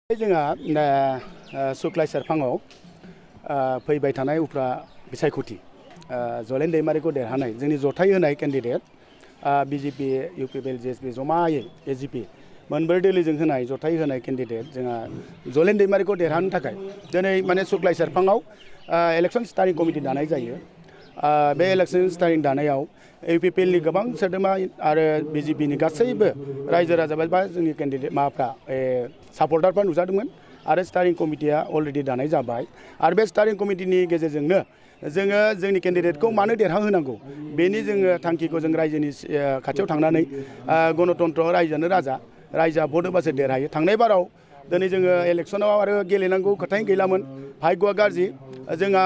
जोंहा सुक्लाय सेरफाङाव फैबाय थानाय उफ्रा बिसायख'थि जलेन दैमारिखौ देरहानाय जोंनि जथाय होनाय केन्डिडेट बीजेपी इउपिपिएल जेएसपी जमायै एजिपि मोनब्रै दोलोजों होनाय जथाय होनाय केन्डिडेट जोंहा जलेन दैमारिखौ देरहानो थाखाय दिनै माने सुक्लाय सेरफाङाव इलेक्शन स्टारिं कमिटि दानाय जायो। बे इलेक्शन स्टारिं दानायाव इउपिपिएलनि गोबां सोद्रोमा आरो बीजेपीनि गासैबो रायजो राजा बा जोंनि केन्डिडेट माबाफ्रा सापर्टारफ्रा नुजादोंमोन आरो स्टारिं कमिटिया अलरेडि दानाय जाबाय आरो बे स्टारिं कमिटिनि गेजेरजोंनो जोङो जोंनि केन्डिडेटखौ मानो देरहाहोनांगौ बेनि जोङो थांखिखौ जों रायजोनि खाथियाव थांनानै गणतन्त्र रायजोआनो राजा रायजोआ भट होबासो देरहायो। थांनाय बाराव दिनै जोङो इलेक्शनाव आरो गेलेनांगौ खोथायानो गैलामोन भाग्यआ गाज्रि जोंहा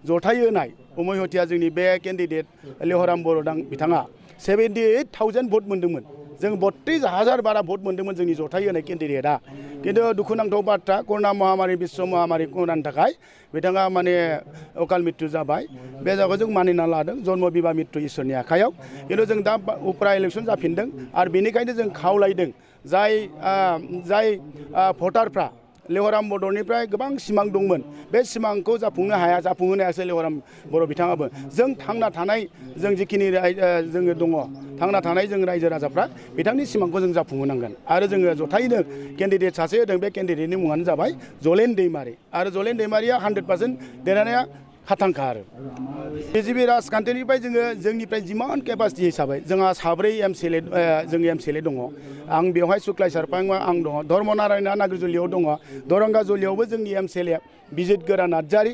जथाय होनाय उमयहतिया जोंनि बे केन्डिडेट लेवराम बरदां बिथाङा 78,000 भट मोन्दोंमोन। जों 32,000 बारा भट मोन्दोंमोन जोंनि जथाय होनाय केन्डिडेटआ। किन्तु दुखुनांथाव बाथ्रा कर'ना महामारी विश्व महामारी कर'नानि थाखाय बिथाङा माने अकाल मृत्यु जाबाय। बे जायगायाव जों मानिना लादों जन्म बिबा मृत्यु इसोरनि आखायाव। किन्तु जों दा उफ्रा इलेक्शन जाफिनदों आरो बेनिखायनो जों खावलायदों जाय भटारफ्रा लेवराम बरनिफ्राय गोबां सिमां दंमोन बे सिमांखौ जाफुंनो हाया जाफुंहोनो हायासै लेवराम बर बिथाङाबो। जों थांना थानाय जों जिखिनि जोङो दङ थांना थानाय जों रायजो राजाफ्रा बिथांनि सिमांखौ जों जाफुंहोनांगोन आरो जोङो जथायैनो केन्डिडेट सासे होदों। बे केन्डिडेटनि मुङानो जाबाय जलेन दैमारि आरो जलेन दैमारिया 100% देरहानाया खाथांखा आरो बीजेपी राजखान्थिनिफ्राय जोङो जोंनिफ्राय जिमान केपासिटि हिसाबै जोंहा साब्रै एमसिएलए दङ। आं बेवहाय सुक्लाय सेरफाङाव आं दङ, धर्म नारायणआ नाग्रिजुलियाव दङ, दरंगा जुलियावबो जोंनि एमसिएलए बिजित गोरा नार्जारि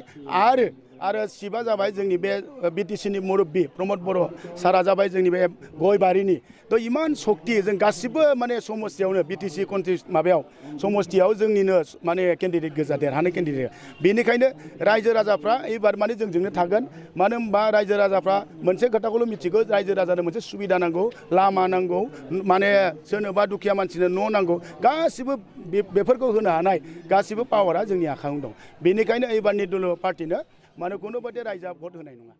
आरो शिबा जाबाय जोंनि बे बिटिसिनि मुरब्बी प्रमद बर' सारा जाबाय जोंनि बे गयबारिनि। तो इमान शक्ति जों गासिबो माने समस्तियावनो बिटिसि माबायाव समस्तियाव जोंनिनो माने केन्डिडेट गोजा देरहानाय केन्डिडेट। बेनिखायनो रायजो राजाफ्रा एबार माने जोंजोंनो थागोन। मानो होनबा रायजो राजाफ्रा मोनसे खोथाखौल' मिथिगौ रायजो राजानो मोनसे सुबिदा नांगौ, लामा नांगौ, माने सोरनोबा दुखिया मानसिनो न' नांगौ, गासिबो बेफोरखौ होनो हानाय गासिबो पावारा जोंनि आखायावनो दं। बेनिखायनो एबारनि दल पार्टिनो माने कुनु बायदि रायजोआ भट होनाय नङा।